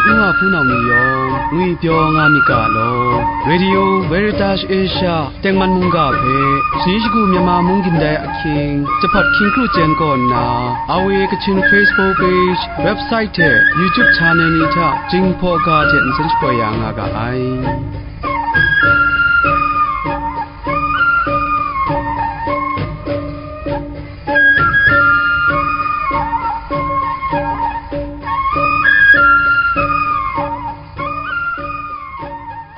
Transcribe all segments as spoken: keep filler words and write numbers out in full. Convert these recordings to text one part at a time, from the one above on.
Nu wa hpunau ni yawng ngwi pyaw nga myit ga law. Radio Veritas Asia tengman mungga hpe, shani shagu Myanmar mung gindai ahkying, jahpat hkying kru chyen kaw nna, R V A Kachin Facebook page, website hte YouTube channel ni hta Jinghpaw ga hte nsen shapoi ya nga ga ai.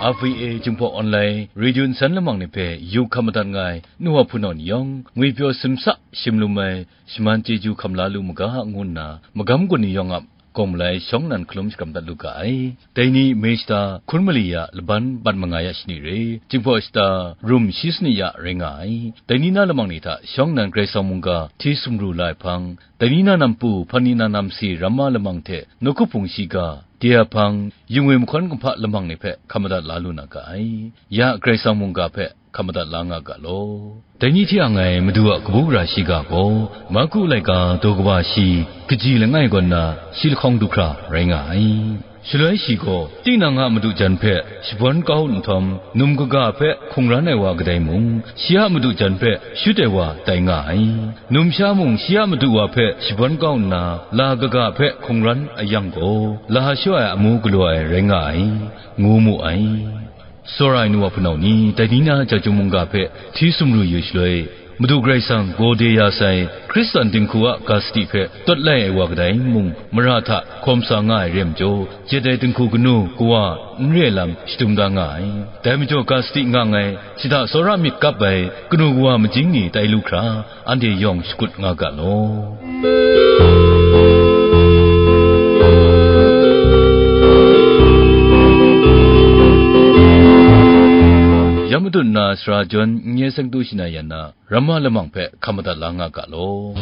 R V A Jinghpaw Online Radio nsan lamang ni hpe yu hkam madat nga ai nu wa hpunau ni yawng, ngwi pyaw simsa shim lum ai shaman chyeju hkam la lu mu ga, ngu nna magam gun ni yawng ap, kawng malai shawng nnan hkalum shakram dat lu ga ai. Dai ni Mei shata hkun mali ya laban bat manga ya shani re, Jinghpaw shata rum shi sanit ya rai nga ai. Dai ni na lamang ni hta shawng nnan Karai Kasang mungga hti sumru la ai hpang, dai ni na nampu, hpan ni na namsi ramma lamang hte nawku hpung shiga, de a hpang, yu ngwi mahkawn kumhpa lamang ni hpe hkam madat la lu na ga ai. Ya Karai Kasang mungga hpe hkam madat la nga ga law. Dai ni hte a ngai Madu a kabu gara shiga gaw, Marku laika daw kaba shi, kaji langai gaw nna, shi lahkawng du hkra rai nga ai. Shaloi shi gaw, tinang a madu jan hpe shabawn kau nhtawm, num kaga hpe hkungran ai wa kadai mung, shi a madu jan hpe shut ai wa tai nga ai. Numsha mung shi a madu wa hpe shabawn kau nna, la kaga hpe hkungran a yang gaw, la shaw ai amu galaw ai rai nga ai, ngu mu ai. Tsawra ai nu wa hpunau ni, dai ni na chyum mungga hpe hti sumru yu shaloi, Madu Karai Kasang gaw de ya sai, Hkristan dinghku a ga sadi hpe tawt lai ai wa kadai mung, mara hta hkawm sa nga ai re majaw, jet ai dinghku kanu kawa n re lam shadum da nga ai. Dai majaw ga sadi nga ai, shada tsawra myit kap ai, kanu kawa majing ni tai lu hkra, anhte yawng shakut nga ga law. Ya matut nna sara jawn n-, nye seng tu shana yan na, ramma lamang hpe hkam madat la nga ga law.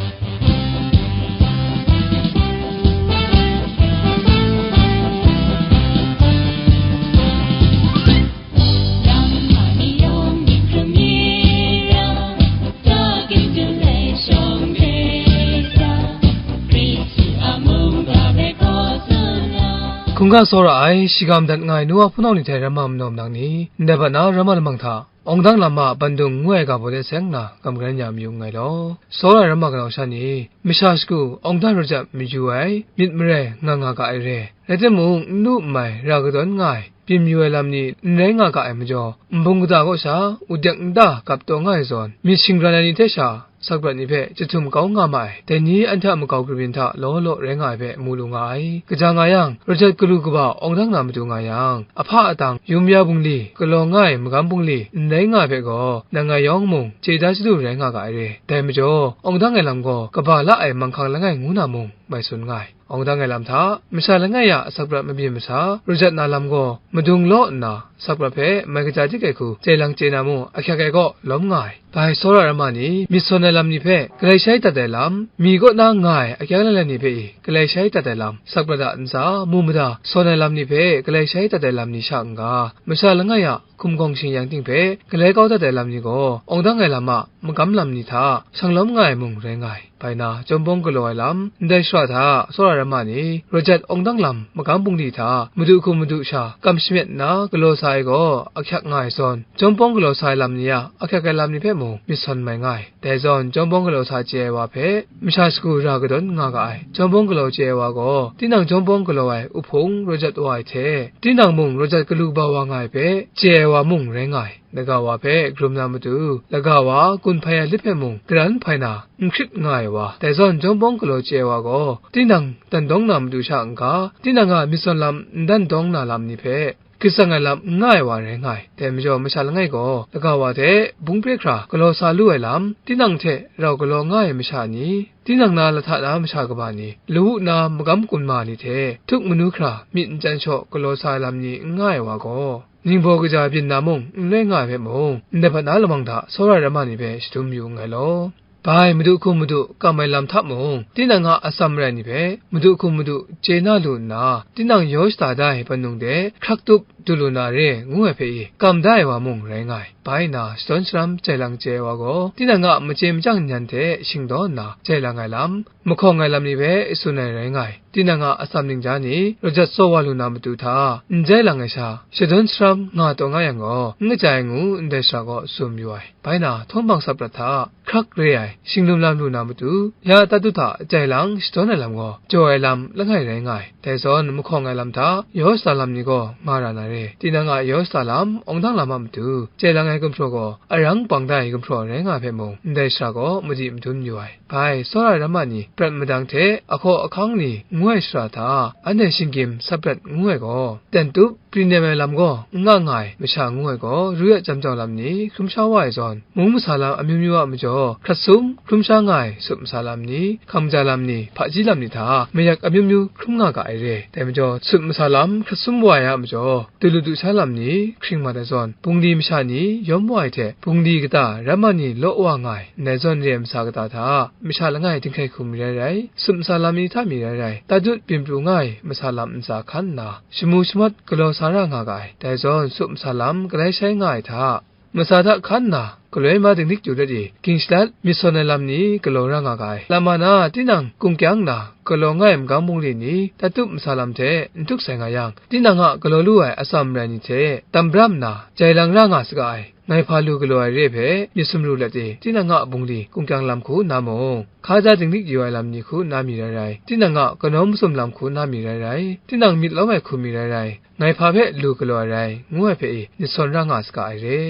Hkungga tsawra ai, shigam dat nga ai nu wa hpunau ni hte ramma manaw manang ni, ndai bat na ramma lamang hta, Awng dang lam a bandung ngu ai ga baw de seng nna, gam garan ya mayu nngai law. Tsawra ai ramma kanau sha ni, masha shagu awng dang rajat mayu ai, myit marai nga nga ga ai re. Rai timung, n lu n mai, ra kadawn nga ai, byin mayu ai lam ni n rai nga ga ai majaw, nbung kata kaw sha, udek nta gap taw nga ai zawn, myit shingran ai ni hte sha, sakprat ni hpe chyahtum kau nga ma ai, dai ni anhte a makau kabyin hta law law rai nga ai hpe mu lu nga ai. Kaja nga yang, rajat galu kaba awng dang na matu nga yang, ahpa atang, yum ya bungli, galaw nga ai magam bungli, n rai nga ai hpe gaw, nang ngai yawng mung, chye da shadu rai nga ga ai re. Dai majaw, awng dang ai lam gaw, kaba la ai manghkang langai ngu na mung, mai tsun nga ai. Awng dang ai lam hta, masha langai a sakprat mabyin masa, rajat na lam gaw, madung law nna, sakprat hpe mai kaja dik ai hku, chye lang chye na mung, ahkyak ai kaw lawm nga ai. Bai tsawra ai ramma ni, myit sawn ai lam ni hpe, galai shai dat ai lam, mi kaw na nga ai akyang lalan ni hpe i, galai shai dat ai lam, sakprat a ntsa, mu mada, sawn ai lam ni hpe, galai shai dat ai lam ni sha n-ga, masha langai a hkum gawng shing-yang ting hpe, galai kau dat ai lam ni gaw, awng dang ai lam a magam lam ni hta, shang lawm nga ai mung rai nga ai. Bai na, chyawm bawng galaw ai lam, ndai shara hta, tsawra ai ramma ni, rajat awng dang lam, magam bungli hta, madu hkum madu sha, kam shamet nna galaw sa ai gaw, ahkyak nga ai zawn, chyawm bawng galaw sa ai lam ni a, ahkyak ai lam ni hpe mung, myit sawn mai nga ai. Dai zawn, chyawm bawng galaw sa chye ai wa hpe, masha shagu ra kadawn nga ga ai. Chyawm bawng galaw chye ai wa gaw, tinang chyawm bawng galaw ai, uhpung, rajat wa ai hte, tinang mung rajat galu kaba wa nga ai hpe, chye ai wa mung rai nga ai. Laga wa hpe karum na matu, laga wa gun hpai ai lit hpe mung, garan hpai na, n hkrit nga ai wa, dai zawn chyawm bawng galaw chye ai wa gaw, tinang dan dawng na matu sha n-ga, tinang a myit sawn lam n dan dawng na lam ni hpe, grit tsang ai lam n nga ai wa rai nga ai. Dai majaw, masha langai gaw, laga wa hte bung pre hkra galaw sa lu ai lam, tinang hte rau galaw nga ai masha ni, tinang na lahta na masha kaba ni, lawu na magam gun ma ni hte htuk manu hkra myit n chyan shaw galaw sa ai lam ni n nga ai wa gaw, ningbaw kaja byin na mung n rai nga ai hpe mung, ndai hpat na lamang hta tsawra ai ramma ni hpe shadum yu nngai law. Bai, madu hkum madu kam ai lam hta mung, tinang a atsam rai ni hpe, madu hkum madu chye na lu nna, tinang yaw shada da ai hpang nung de, hkrak tup, du lu na re, ngu ai hpe i, kam da ai wa mung rai nga ai. Bai nna, shadawn sharam jai lang chye ai wa gaw, tinang a machye machyang nnan hte shingdaw nna jai lang ai lam, mahkawng ai lam ni hpe tsun ai rai nga ai. Tinang a atsam ningja ni, raw jat tsaw wa lu na matu hta, n jai lang ai sha, shadawn sharam nga taw nga yang gaw, n kaja ai ngu ndai sara kaw tsun mayu ai. Bai na, htawng hpang sap prat hta, hkrak re ai, shinglum lam lu na matu, ya tatut hta jai lang shadawn ai lam gaw, jaw ai lam langai rai nga ai. Dai zawn, mahkawng ai lam hta, yaw shada lam ni gaw nga ra na re. Tinang a yaw shada lam, awng dang lam a matu, jai lang ai gumhpraw gaw, arang bang da ai gumhpraw rai nga ai hpe mung, ndai sara gaw madi madun yu ai. Bai, tsawra ramma ni prat madang hte ahkaw ahkang ni ngu ai sara hta, anhte shinggyim sap prat ngu ai gaw, ten tup, pri nem ai lam gaw n nga nga ai masha ngu ai gaw, ru ya jam jau lam ni hkrum sha wa ai zawn, mung masa lam amyu myu a majaw, hkrat sum hkrum sha nga ai sut masa lam ni, hkam ja lam ni, hpaji lam ni hta, mayak amyu myu hkrum nga ga ai re. Dai majaw, sut masa lam hkrat sum wa ai a majaw, du lu du sha lam ni hkring mat ai zawn, bungli masha ni yawm wa ai hte, bungli kata ramma ni law wa nga ai, ndai zawn re ai masa kata hta, masha langai dinghkai hku mi rai rai, sut masa lam ni hta mi rai rai, tatut byin pru nga ai masa lam ntsa hkan nna, shamu shamawt galaw sa ra nga ga ai. Dai zawn, sut masa lam galai shai nga ai hta, masa hta hkan nna, galoi ma dinglik yu let i, ging shalat myit sawn ai lam ni galaw ra nga ga ai. Lama na, tinang kungkyang nna, galaw nga ai magam bungli ni, tatut masa lam hte n tuk sai nga yang, tinang a galaw lu ai atsam rai ni hte, tam bram nna, jai lang ra nga saga ai. Ngai hpa lu galaw ai re hpe, myit sumru let i, tinang a bungli kungkyang lam hku nna mung, hkaja dinglik yu ai lam ni hku nna mi rai rai, tinang a kanawn masum lam hku nna mi rai rai, tinang myit lawm ai hku mi rai rai, ngai hpa hpe lu galaw ai rai, ngu ai hpe i, myit sawn ra nga saga ai re.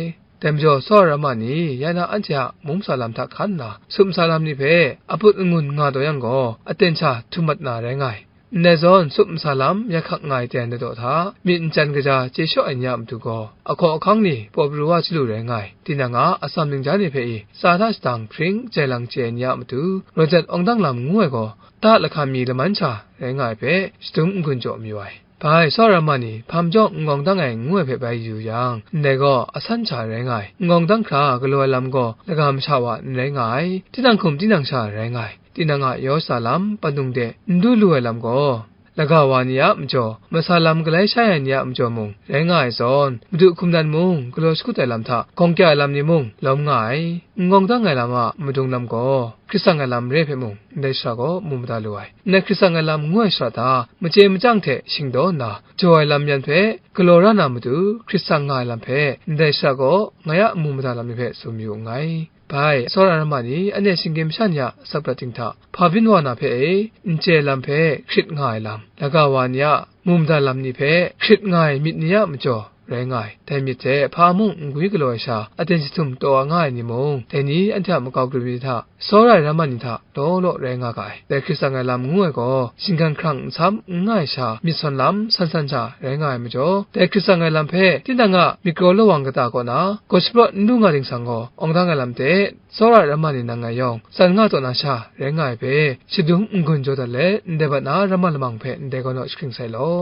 Dai majaw, tsawra ramma ni, ya na anhte a mung masa lam hta hkan nna, sut masa lam ni hpe aput angun nga taw yang gaw, aten sha htum mat na rai nga ai. Ndai zawn, sut masa lam ya hkak nga ai ten ladaw hta, myit n chyan kaja chye shaw ai ni a matu gaw, ahkaw ahkang ni paw pru wa chyalu rai nga ai. Tinang a atsam ningja ni hpe i, tsa hta shadang hpring jai lang chye ai ni a matu, raw jat awng dang lam ngu ai gaw, ta lahkam mi laman sha rai nga ai hpe, shadum n-gun jaw mayu ai. Bai, tsawra ramma ni, hpa majaw n-gawng dang ai ngu ai hpe bai yu yang, ndai gaw asan sha rai nga ai. N-gawng dang hkra galaw ai lam gaw, laga masha wa n rai nga ai, tinang hkum tinang sha rai nga ai. Tinang a yaw shada lam, pandung de n du lu ai lam gaw, laga wa ni a majaw, masa lam galai shai ai ni a majaw mung rai nga ai zawn, madu hkum nan mung galaw shakut ai lam hta, gawng kya ai lam ni mung lawm nga ai. N-gawng dang ai lam a madung lam gaw, hkrit tsang ai lam re hpe mung, ndai sara gaw mu mada lu ai. Ndai hkrit tsang ai lam ngu ai sara hta, machye machyang hte shingdaw nna, jaw ai lam yan hpe galaw ra na matu, hkrit tsang nga ai lam hpe, ndai sara gaw ngai a mu mada lam ni hpe tsun mayu nngai. Bai, tsawra ramma ni, anhte shinggyim masha ni a sap prat ting hta, hpa byin wa na hpe e, n chye lam hpe hkrit nga ai lam, laga wa ni a mu mada lam ni hpe hkrit nga ai myit ni a majaw rai nga ai. Dai myit hte hpa mung n gwi galaw ai sha, aten jahtum taw nga ai ni mung, dai ni anhte a makau grup ni hta, tsawra ai ramma ni hta law law rai nga ga ai. Dai hkrit tsang ai lam ngu ai gaw, shinggan hkrang nsam n nga ai sha, myit sawn lam san san sha rai nga ai majaw, dai hkrit tsang ai lam hpe tinang a myit kraw lawang kata kaw na gaw shapraw n du nga ting sang gaw, awng dang ai lam hte, tsawra ai ramma ni nang ngai yawng, tsan nga taw na sha rai nga ai hpe, shadum n-gun jaw dat let, ndai bat na ramma lamang hpe ndai gaw naw jahkring sai law.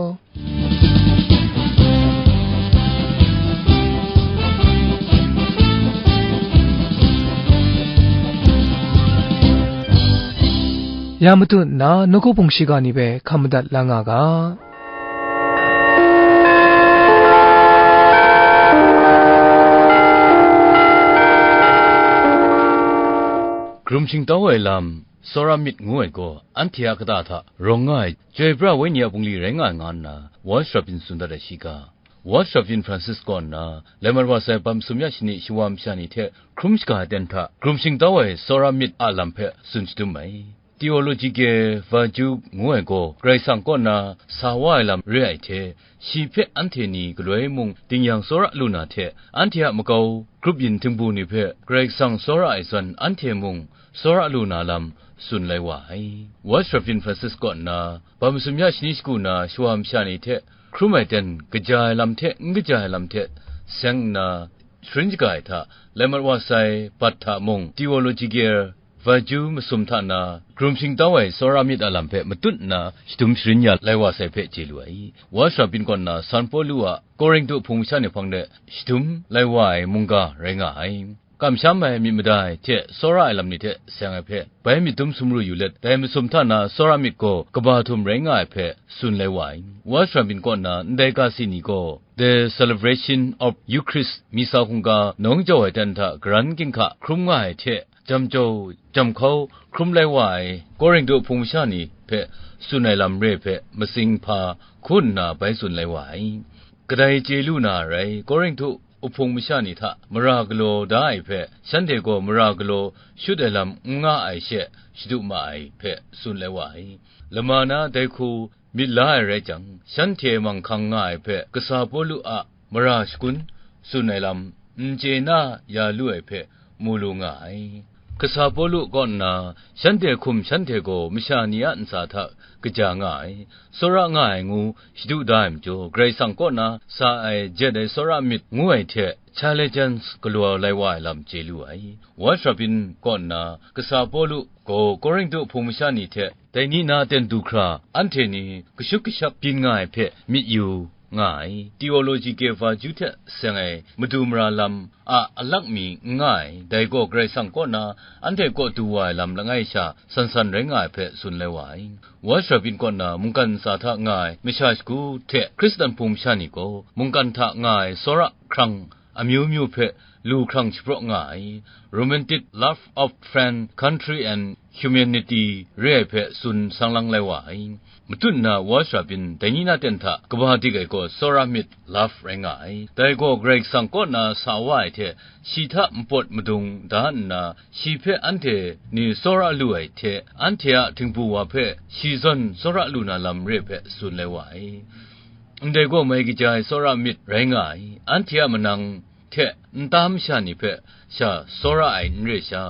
Ya matu nna, nawku hpung shiga ni hpe hkam madat la nga ga. Hkrum shingtau ai lam, tsawra myit ngu ai gaw, anhte a kata hta rawng nga ai, Chyoi pra Wenyi a bungli rai nga ai nga nna, Walsh Rabin tsun dat ai shiga. Walsh Rabin Francis kaw nna, lai mat wa sai bam sum ya shani shawa masha ni hte hkrum shaga ai ten hta, hkrum shingtau ai tsawra myit a lam hpe tsun shadum ai. Theological Virtue ngu ai gaw, Karai Kasang kaw na sa wa ai lam re ai hte, shi hpe anhte ni galoi mung ding yang tsawra lu na hte, anhte a makau grup yin htingbu ni hpe Karai Kasang tsawra ai zawn, anhte mung tsawra lu na lam tsun lai wa ai. Walsh Rabin Francis kaw nna, bam sum ya shani shagu na shawa masha ni hte hkrum ai ten, kaja ai lam hte n kaja ai lam hte seng nna, sharin shaga ai hta, lai mat wa sai bat hta mung, Theological Virtue masum hta na, hkrum shingtau ai tsawra myit a lam hpe matut nna, shadum sharin ya lai wa sai hpe chye lu ai. Walsh Rabin kaw nna, San Pawlu a Korintu hpung masha ni hpang de shadum lai wa ai mungga rai nga ai. Kamsham ai, myit mada ai hte tsawra ai lam ni hte seng ai hpe, bai myit dum sumru yu let, dai masum hta na tsawra myit gaw kaba htum rai nga ai hpe tsun lai wa ai. Walsh Rabin kaw nna, ndai ga si ni gaw, The Celebration of Eucharist myitsa hkungga nawng jau ai ten hta karan ginhka hkrum nga ai hte, jam jau, jam hkau hkrum lai wa ai Korinhtu hpung masha ni hpe tsun ai lam re hpe matsing hpa hku nna bai tsun lai wa ai. Kadai chye lu na rai, Korinhtu uhpung masha ni hta mara galaw da ai hpe, shanhte gaw mara galaw shut ai lam n nga ai she shadu ma ai hpe tsun lai wa ai. Lama na dai hku myit la ai rai jang, shanhte manghkang nga ai hpe kasa Pawlu a mara shagun tsun ai lam n chye na ya lu ai hpe mu lu nga ai. Kasa Pawlu kaw nna shanhte hkum shanhte gaw masha ni a ntsa hta kaja nga ai, tsawra nga ai ngu shadu da ai majaw, Karai Kasang kaw na sa ai jet ai tsawra myit ngu ai hte challenge galaw lai wa ai lam chye lu ai. Wa Sharapin kaw nna kasa Pawlu gaw Korinhtu hpung masha ni hte dai ni na ten du hkra, anhte ni kashut kashap byin nga ai hpe myit yu nga ai. Theological virtue hte seng ai madu mara lam a alak mi n nga ai, dai gaw Karai Kasang kaw na anhte kaw du wa ai lam langai sha san san rai nga ai hpe tsun lai wa ai. Wa Sharapin kaw na mungkan ntsa hta nga ai masha shagu hte Hkristan hpung masha ni gaw mungkan hta nga ai tsawra hkrang amyu myu hpe lu hkrang shapraw nga ai, romantic love of friend, country and humanity re ai hpe tsun sang lang lai wa ai. Matut nna Wa Sharapin dai ni na ten hta kaba dik ai gaw tsawra myit love rai nga ai. Dai gaw Karai Kasang kaw na sa wa ai hte, shi hta npawt madung da nna, shi hpe anhte ni tsawra lu ai hte, anhte a htingbu wa hpe shi zawn tsawra lu na lam re hpe tsun lai wa ai. Ndai gaw mai kaja ai tsawra myit rai nga ai. Anhte a manang hte nta masha ni hpe sha tsawra ai n re sha,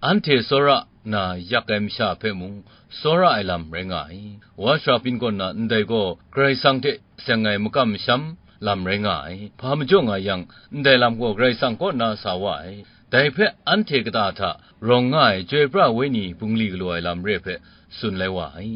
anhte tsawra na yak ai masha hpe mung tsawra ai lam rai nga ai. Wa Sharapin kaw na ndai gaw Karai Kasang hte seng ai makam masham lam rai nga ai. Hpa majaw nga yang, ndai lam gaw Karai Kasang kaw na sa wa ai. Dai hpe anhte kata hta rawng nga ai Chyoi pra Wenyi bungli galaw ai lam re hpe tsun lai wa ai.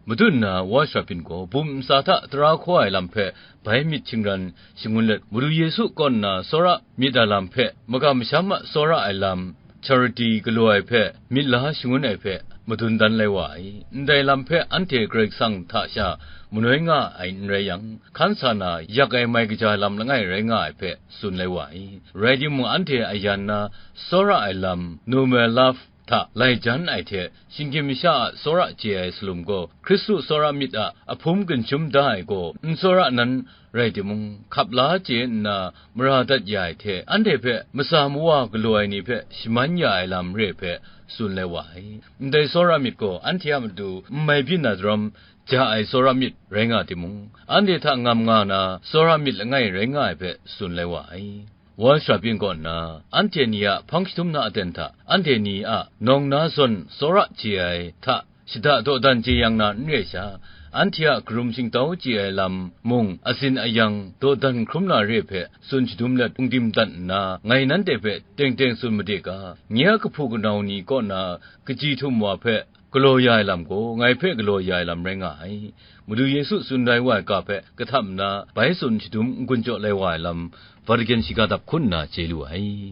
Madun na Wa Sharapin gaw bum ntsa hta tara hkaw ai lam hpe bai myit shingran shangun let, Madu Yesu kaw nna tsawra myit a lam hpe, makam masham a tsawra ai lam, charity galaw ai hpe myit la shangun ai hpe madun dan lai wa ai. Ndai lam hpe anhte Karai Kasang hta sha manoi nga ai n rai yang, hkan sa na yak ai mai kaja lam langai rai nga ai hpe tsun lai wa ai. Rai timung, anhte a yan na tsawra ai lam, normal love hta lai jan ai hte, shinggyim masha a tsawra chye ai salum gaw, Hkristu tsawra myit a ahpum ginshum da ai gaw, n tsawra nan rai timung, hkap la chye nna mara dat ya ai hte, anhte hpe matsa mawa galaw ai ni hpe shaman ya ai lam re hpe tsun lai wa ai. Ndai tsawra myit gaw, anhte a matu n mai byin na daram, ja ai tsawra myit rai nga timung, anhte hta ngam nga na tsawra myit langai rai nga ai hpe tsun lai wa ai. Wa Sharapin kaw nna, anhte ni a hpang jahtum na aten hta, anhte ni a nawng na zawn tsawra chye ai hta, shada dawdan jeyang na n re sha, anhte a karum shingtau chye ai lam mung, atsin ayang dawdan hkrum na re hpe tsun shadum let, hpungdim dat nna, ngai nanhte hpe teng teng tsun made ga, nye a kahpu kanau ni kaw na kaji htum wa hpe galaw ya ai lam gaw, ngai hpe galaw ya ai lam rai nga ai. Madu Yesu tsun rai wa ai ga hpe kahtap nna, bai tsun shadum n gun jaw lai wa ai lam, Vatican shiga dap hkun nna chye lu ai.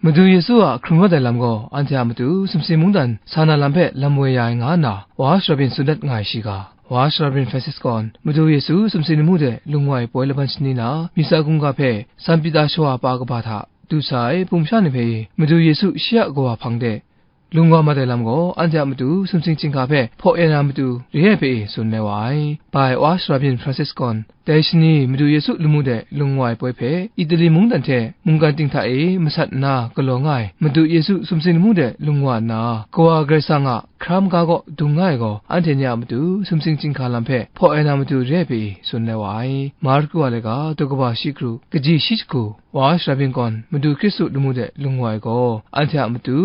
Madu Yesu a hkrung rawt ai lam gaw, anhte a matu sumsing mungdan sa na lam hpe lam woi ya ai nga nna, Wa Sharapin tsun dat nga ai shi ga, Wa Sharapin Francis gaw, Madu Yesu sumsing lamu de lung wa ai poi laban shani na, Misa Hkungga hpe San Pita shawa pa kaba hta du sa ai pumsha ni hpe e, Madu Yesu shi a kawa hpang de lung wa mat ai lam gaw, anhte a matu sumsing chyinghka hpe hpaw ya na matu re ai hpe e tsun lai wa ai. Bai Wa Sharapin Francis gaw, dai shani Madu Yesu lamu de lung wa ai poi hpe, Itali mungdan hte mungkan ting hta e masat nna galaw nga ai Madu Yesu sumsing lamu de lung wa nna, Kawa Karai Kasang a hkra maga kaw dung nga ai gaw, anhte ni a matu sumsing chyinghka lam hpe hpaw ya na matu re ai hpe e tsun lai wa ai. Marku a laika, daw kaba shi kru, kaji shi jahku, Wa Sharapin gaw, Madu Hkristu lamu de lung wa ai gaw, anhte a matu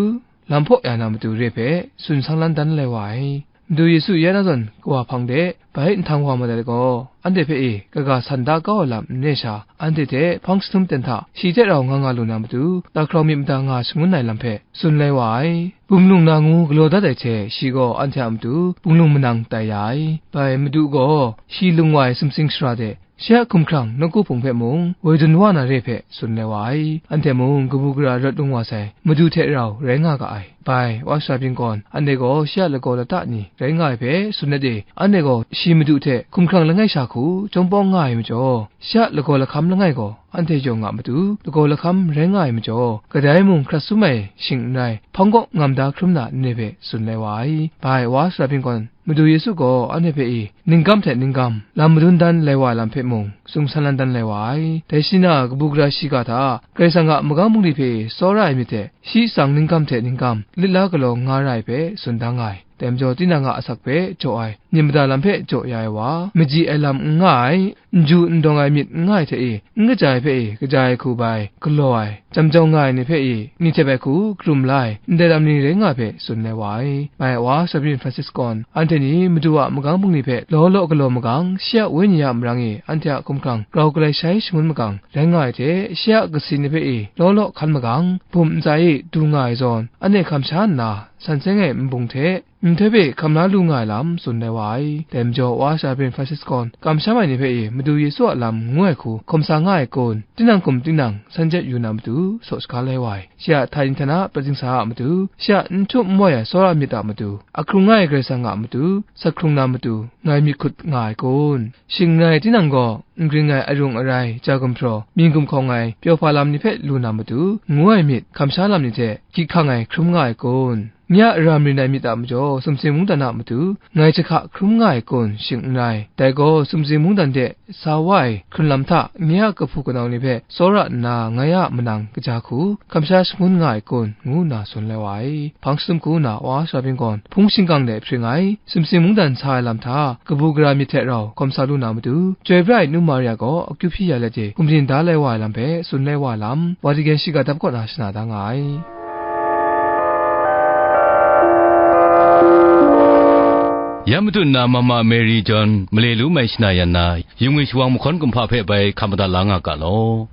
lam hpaw ya na matu re hpe tsun sang lan dan lai wa ai. Madu Yesu ya na zawn kawa hpang de bai nhtang wa mat ai gaw, anhte hpe e kaga san da kau ai lam n re sha, anhte hte hpang jahtum ten hta shi hte rau nga nga lu na matu, lahkrau myit mada nga shangun ai lam hpe tsun lai wa ai. Bum lung na ngu galaw dat ai hte shi gaw anhte a matu bum lung manang tai ya ai. Bai Madu gaw shi lung wa ai sumsing shara de, shi a hkumhkrang nawku hpung hpe mung woi dun wa na re hpe tsun lai wa ai. Anhte mung kabu gara rawt lung wa sai Madu hte rau rai nga ga ai. Bai, wa sara byin gawn, anhte gaw shi a lagaw lata ni rai nga ai hpe tsun let e, anhte gaw shi Madu hte hkumhkrang langai sha hku chyawm pawng nga ai majaw, shi a lagaw lahkam langai gaw anhte yawng a matu lagaw lahkam rai nga ai majaw, kadai mung hkrat sum ai shing n rai, hpang kaw ngam da hkrum na n re hpe tsun lai wa ai. Bai, wa sara byin gawn, Madu Yesu gaw anhte hpe i, ningkam hte ningkam, lam madun dan lai wa ai lam hpe mung, sung san lan dan lai wa ai. Dai shi na, kabu gara shiga hta, Karai Kasang a magam bungli hpe tsawra ai myit hte, shi tsang ningkam hte ningkam, lit la galaw nga ra ai hpe tsun da nga ai. Dai majaw, tinang a asak hpe jaw ai, myit mada lam hpe jaw ya ai wa, maji ai lam n nga ai, n ju n dawng ai myit n nga ai hte i, n kaja ai hpe i, kaja ai hku bai galaw ai, jam jau nga ai ni hpe i, ni hte bai hku karum la ai, ndai lam ni rai nga ai hpe tsun lai wa ai. Bai, wa sara byin Francis gawn, anhte ni Madu a magam bungli hpe law law galaw magang, shi a Wenyi a marang e anhte a hkumhkrang grau galai shai shangun magang rai nga ai hte, shi a kasi ni hpe i law law hkan magang, bum ntsa e du nga ai zawn, anhte hkam sha nna, san seng ai nbung hte nhtoi hpe hkam la lu nga ai lam tsun lai wa ai. Dai majaw, wa sara byin Francis gawn, kamsham ai ni hpe i Madu Yesu a lam ngu ai hku hkawm sa nga ai kun, tinang hkum tinang san jep yu na matu, saw shaga lai wa ai. Shi a htani htana prat dingsa a matu, shi a n htum n wai ai tsawra myit a matu, a hkrung nga ai Karai Kasang a matu, sat hkrung na matu, ngai myit hkut nga ai kun? Shing n rai tinang gaw, n gring ai arung arai, ja gumhpraw, myin gumhkawng ai pyaw hpa lam ni hpe lu na matu, ngu ai myit, hkam sha lam ni hte gyit hkang ai hkrum nga ai kun? Nye a ram rin ai myit a majaw, sumsing mungdan a matu, ngai jahka hkrum nga ai kun? Shing n rai, dai gaw sumsing mungdan de sa wa ai hkrun lam hta, nye a kahpu kanau ni hpe tsawra nna, ngai a manang kaja hku hkam sha shangun nga ai kun? Ngu nna tsun lai wa ai. Hpang shadum hku na wa sara byin gawn, hpung shingkang de hpring ai, sumsing mungdan sa ai lam hta, kabu gara myit hte rau hkawm sa lu na matu, Chyoi pra ai Nu Maria gaw akyu hpyi ya let e, hkum byin da lai wa ai lam hpe tsun lai wa ai lam, Vatican shiga dap kaw na shana da nga ai. Ya matut na Mama Mary John male lu mai shana yan na, yung e shawang mahkawn kumhpa hpe bai hkam madat la nga ga law.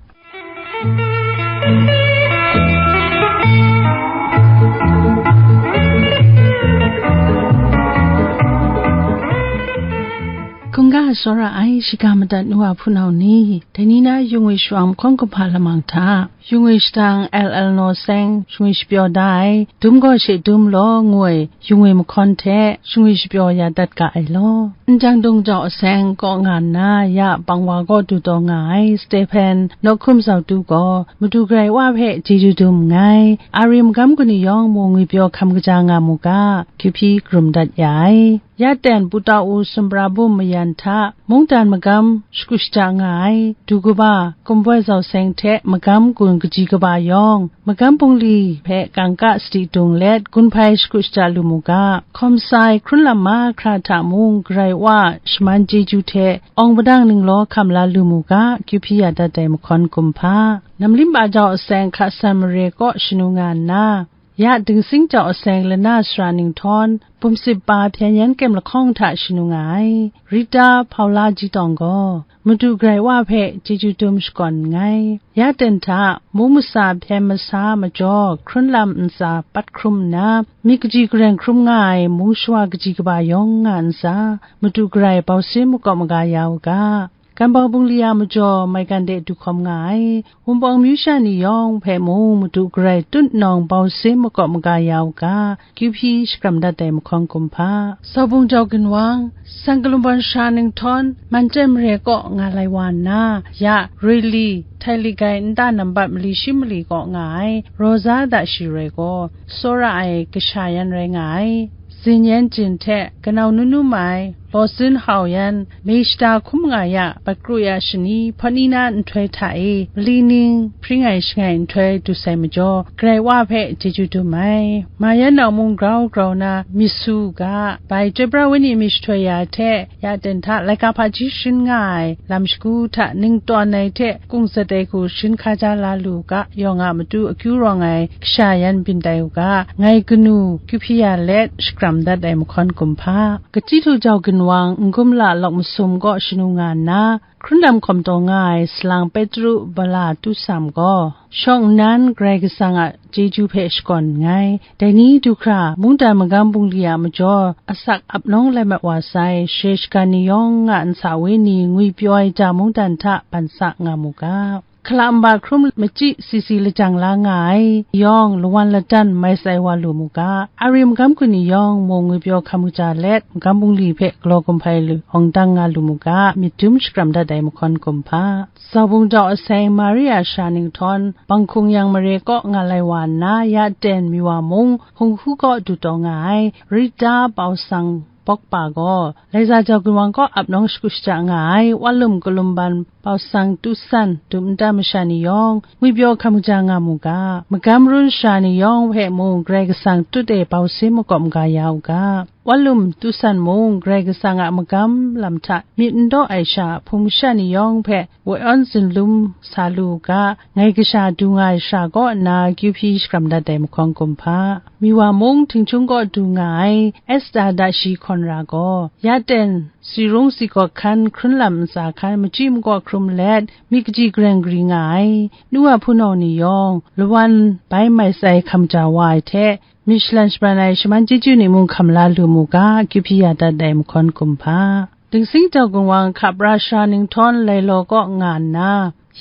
Hkungga tsawra ai, shiga madat nu wa hpunau ni, dai ni na yung e shawang mahkawn kumhpa lamang hta, yung e shadang L L Naw Seng, shingwi shapyaw da ai, Dum gaw she dum law, ngu ai, yung e mahkawn hte shingwi shapyaw ya dat ga ai law. Ndang dung jau aseng kaw nga nna, ya bang wa kaw du taw nga ai Stephen Nawhkum Zautu gaw, Madu Karai Wa hpe chyeju dum nngai, a ri magam kanu yawng mu ngwipyaw hkam kaja nga mu ga, kyu hpyi karum dat ya ai. Ya ten Pu Tau U sumra bum mayan hta, mungdan magam shakut shada nga ai, du kaba, kumboi zau seng hte magam gun kaji kaba yawng, magam bungli hpe kangka sadi dung let, gun hpai shakut shada lu mu ga, hkawm sa ai hkrun lam mahkra hta mung, Karai Wa a shaman chyeju hte awng padang ninglaw hkam la lu mu ga, kyu hpyi ya dat ai mahkawn kumhpa. Namlim ba jau aseng hka san mare kaw shanu nga nna, ya dingsing jau aseng lana sara ninghtawng, bum sip pa hpyen yan kyem lahkawng hta shanu nga ai, Rita Paula Ji Tawng gaw, Madu Karai Wa hpe chyeju dum shakawn nngai. Ya ten hta, mung masa hpyen masa majaw, hkrun lam ntsa pat hkrum nna, myit kaji gareng hkrum nga ai mung shawa kaji kaba yawng nga ntsa, Madu Karai bausin makawp maga ya u ga. Kambau bungli a majaw, maigan de du hkawm nga ai, Wunpawng myu sha ni yawng hpe mung, Madu Karai tutnawng bausin makawp maga ya u ga, kyu hpyi shakram dat ai mahkawn kumhpa. Saubung jau ginwang, sang kalumban sara ninghtawng, Manchye mare kaw nga lai wa nna, ya Rili, Htaili gai nta nambat mali shi mali kaw nga ai, Rosa da shi roi gaw, tsawra ai kasha yan rai nga ai. Zin yan jin hte kanau nu nu mai, Lawsin Hau yan, Mei shata hkum nga ya, Bat kru ya shani, hpawt ni na nhtoi hta e, mali ning, hpring ai shangai nhtoi du sai majaw, Karai Wa hpe chyeju dum ai. Ma yan nau mung grau grau na myit su u ga, bai Chyoi pra wenyi myit shatoi ya hte, ya ten hta laika hpaji sharin nga ai lam shagu hta ning tawn ai hte kungzat ai hku sharin hkaja la lu u ga, yawng a matu akyu rawng ai kasha yan byin tai u ga, ngai kanu kyu hpyi ya let shakram dat ai mahkawn kumhpa. Kachyi htu jau ginwang, n-gum la lawk masum kaw shanu nga nna, hkrun lam hkawm taw nga ai salang Petru Bala Tu Sam gaw, shawng nnan Karai Kasang a chyeju hpe shakawn nngai. Dai ni du hkra, mungdan magam bungli a majaw, asak ap nawng lai mat wa sai, share shagan ni yawng nga ntsa wenyi ngwipyaw ai ja mungdan hta ban sa nga mu ga. hkala nba hkrum machyi si si lajang la nga ai yawng, lawan ladan mai sai wa lu mu ga. Ari magam hku ni yawng mung ngwipyaw hkam kaja let, magam bungli hpe galaw gumhpai lu, awng dang nga lu mu ga, myit dum shakram dat ai mahkawn kumhpa. Zaubung daw aseng Maria sara ninghtawn, Banghkung yang mare kaw nga lai wa nna, ya ten Miwa mung, Hung Hku kaw du taw nga ai, Rita Pau Sang Bawkpa gaw, Laiza Jau Gun Wang kaw ap nawng shagu shaja nga ai, Walum Kalumban Pau Sang Tu San dum nta masha ni yawng, ngwipyaw hkam kaja nga mu ga, magam run sara ni yawng hpe mung Karai Kasang tut e bau sin makawp maga ya u ga. Walum Tu San mung Karai Kasang a magam lam hta myit n daw ai sha, hpung masha ni yawng hpe woi awn zunlum sa lu u ga, ngai kasha du nga ai sara kaw nna akyu hpyi shakram dat ai mahkawn kumhpa. Miwa mung Htingchung kaw du nga ai Esta Dashi Hkawn Ra gaw, ya ten si rung si gawk hkan, hkrun lam ntsa hkan, machyi makaw hkrum let, myit kaji gareng gari nga ai, nu wa hpunau ni yawng, lawan bai mai sai hkam ja wa ai hte, myit shalan shabran ai shaman chyeju ni mung hkam la lu mu ga, akyu hpyi ya dat ai mahkawn kumhpa. Dingsing Jau Gun Wang hkap ra sara ninghtawn Lailaw kaw nga nna,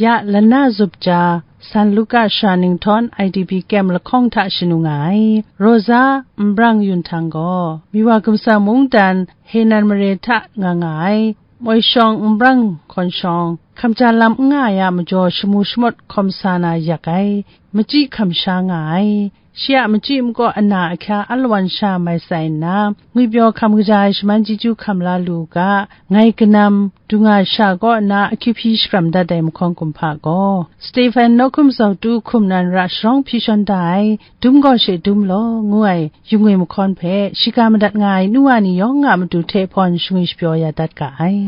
ya Lana Zup Ja, San Luka sara ninghtawn I D P kem lahkawng hta shanu nga ai, Rosa Nbrang Yun Htang gaw, Miwa Gumsang Mungdan Henan mare hta nga nga ai, Moi Shawng Nbrang Hkawn Shawng, hkam ja lam n nga ai a majaw shamu shamawt hkawm sa na yak ai, machyi hkam sha nga ai, shi a machyi makaw ana ahkya alawan sha mai sai nna, ngwipyaw hkam kaja ai shaman chyeju hkam la lu u ga, ngai kanam, du nga ai sha kaw nna akyu hpyi shakram dat ai mahkawn kumhpa gaw, Stephen Nawhkum Zautu hkum nan ra sharawng hpyi shawn da ai, dum gaw she dum law, ngu ai, yu ngwi mahkawn hpe, shiga madat nga ai nu wa ni yawng a matu hte hpawn shangwi shapyaw ya dat ga ai.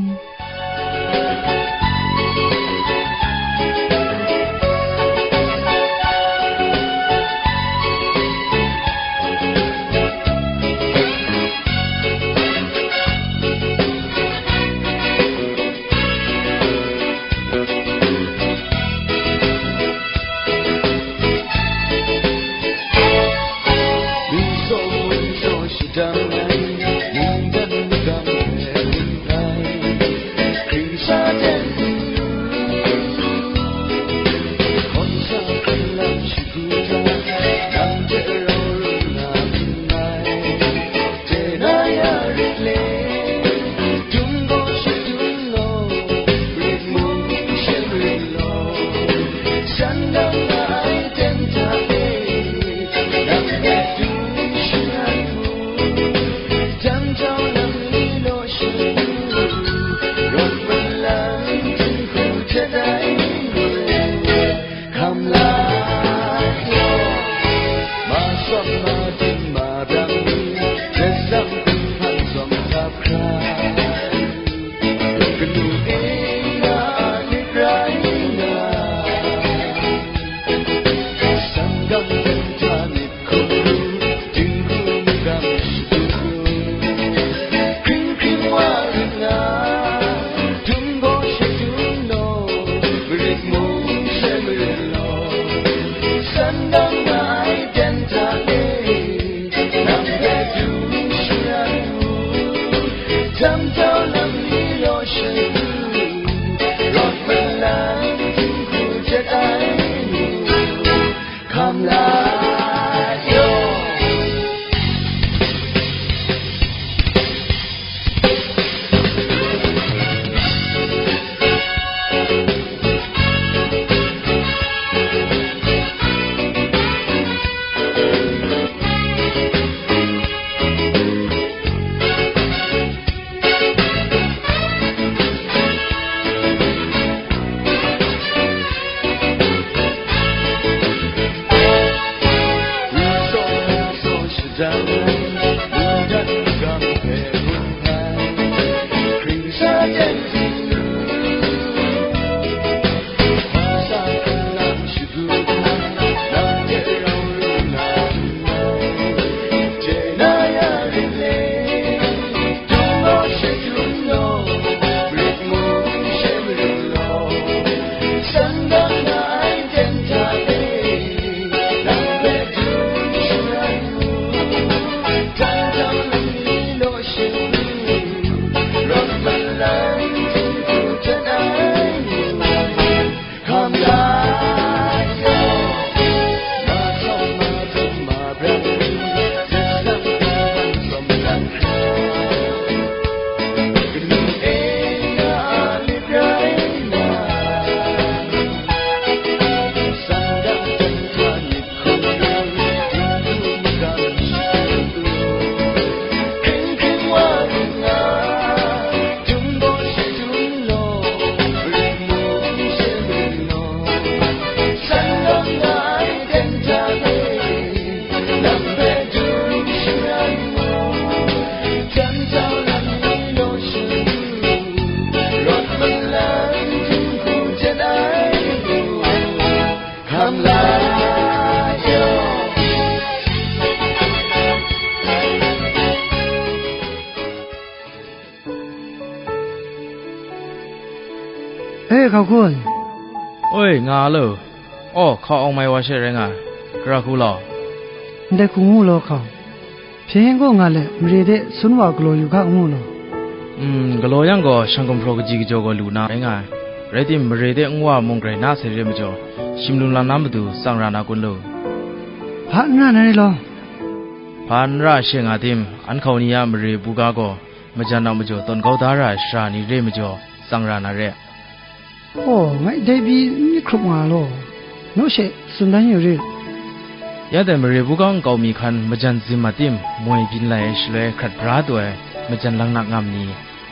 Hkau kun. Oi, nga a lo. Aw, hkau awng mai wa she rai nga ai. Gara hku law. Ndai hku ngu law hkau. Hpyen gaw nga let, mare de sun wa galaw yu ga ngu law. Mm, galaw yang gaw, shang gumhpraw kaji kajaw gaw lu na rai nga ai. Rai tim, mare de nwa mung grai na sai re majaw, shim lum lam na matu tsang ra na kun lu. Hpa n ra na re law. Hpa n ra she nga tim, an hkau ni a mare buga gaw, majan a majaw tawn kau da ra ai sara ni re majaw, tsang ra na re. Aw, ngai dai pyi n myit hkrup nga law, naw she tsun dan yu rit. Ya dai mare buga nkau mi hkan majan zim a tim, moi byin lai ai shaloi hkrat bra taw ai majan laknak ngam ni,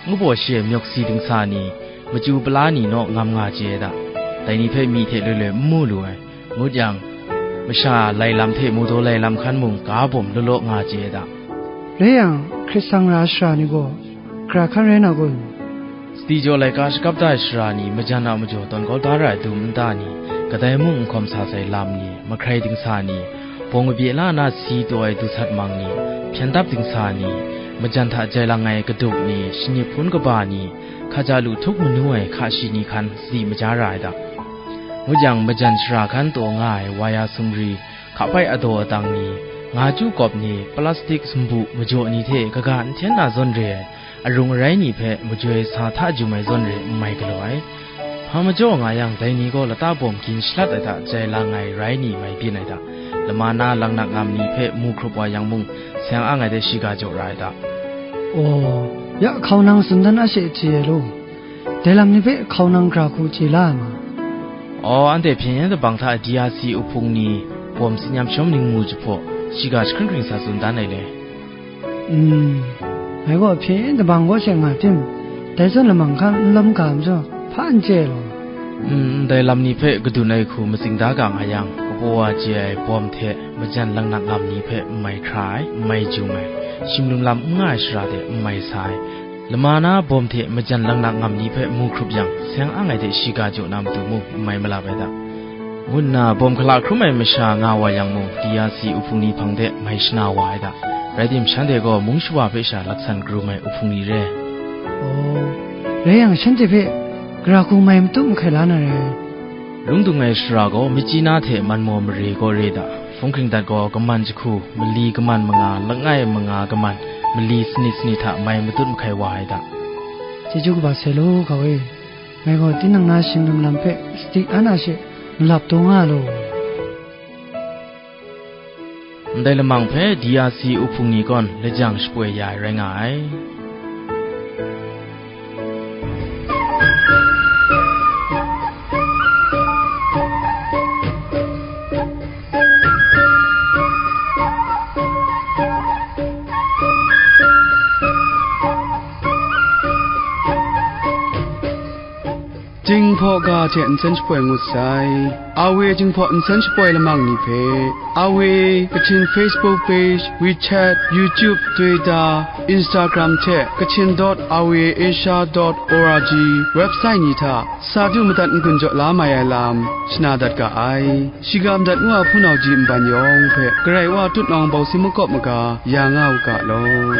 ngu baw shi ai myawk si dingsa ni, machyu pala ni naw ngam nga chye ai da. Dai ni hpe myi hte loi loi n mu lu ai. Ngut yang, masha lai lam hte mu daw lai lam hkan mung ga bawm law law nga chye ai da. Rai yang, hkrit sang ra ai sara ni gaw, gara hkan rai na kun? Sadi jaw laika shakap da ai sara ni majan a majaw tawn kau da ra ai dum nta ni, kadai mung n hkawm sa sai lam ni, mahkrai dingsa ni, bawng kabye la na si taw ai du sat mang ni, hpyen dap dingsa ni, majan hta jai lang ai kaduk ni, shanip hpun kaba ni, hkaja lu htup manu ai hka shi ni hkan sadi maja ra ai da. Ngut yang, majan shara hkan taw nga ai waya sumri, hka hpai adaw adang ni, nga chyu kawp ni, plastik sumbu majaw ni hte kaga n hten na zawn re ai, arung arai ni hpe majoi sa hta jum ai zawn re n mai galaw ai. Hpa majaw nga yang, dai ni gaw lata bawm gin shalat ai hta jai lang ai rai ni mai byin ai da. Lama na laknak ngam ni hpe mu hkrup wa yang mung, seng ang ai de shiga jaw ra ai da. Aw, ya hkau nang tsun dan a she chye ai law. Dai lam ni hpe hkau nang gara hku chye la ai ma? Aw, anhte hpyen yen dabang hta D R C uhpung ni bawm tsin yam shawm ning mu jahpaw, shiga jahkring hkring sa tsun dan ai le. Mm, ngai gaw hpyen yen dabang gaw she nga tim, dai zawn lamang hkan n lawm ga majaw, hpa n chye ai law. Mm, ndai lam ni hpe kadun ai hku matsing da ga nga yang, kapaw wa chye ai bawm hte majan laknak ngam ni hpe n mai hkra ai, n mai jum ai, shim lum lam n nga ai shara de n mai sa ai, lama na bawm hte majan laknak ngam ni hpe mu hkrup yang, seng ang ai de shiga jaw na matu mung n mai malap ai da, ngu nna bawm hkala hkrum ai masha nga wa yang mung, D R C uhpung ni hpang de mai shana wa ai da. Rai tim, shanhte gaw mung shawa hpe sha laksan karum ai uhpung ni re. Aw, rai yang, shanhte hpe gara hku mai matut mahkai la na rai. Lung dung ai shara gaw, Myitkyina hte Manmaw mare gaw re da. Hpung hkring dat gaw, kaman jahku, mali kaman manga, langai manga kaman, mali sanit sanit hta mai matut mahkai wa ai da. Chyeju kaba sai law, hkau e. Ngai gaw tinang na shim lum lam hpe sadi an a she malap taw nga law. Ndai lamang hpe D R C uhpung ni gaw lajang shapoi ya ai rai nga ai. Jinghpaw ga hte nsen shapoi ngut sai. Awe Jinghpaw nsen shapoi lamang ni hpe, Awe Kachin Facebook page, WeChat, YouTube, Twitter, Instagram hte Kachin dot awe asia dot org website ni hta sa du madat n-gun jaw la mai ai lam shana dat ga ai. Shiga madat ngu a hpunau ji nban yawng hpe Karai Wa tutnawng bawsi makawp maga ya nga u ga law.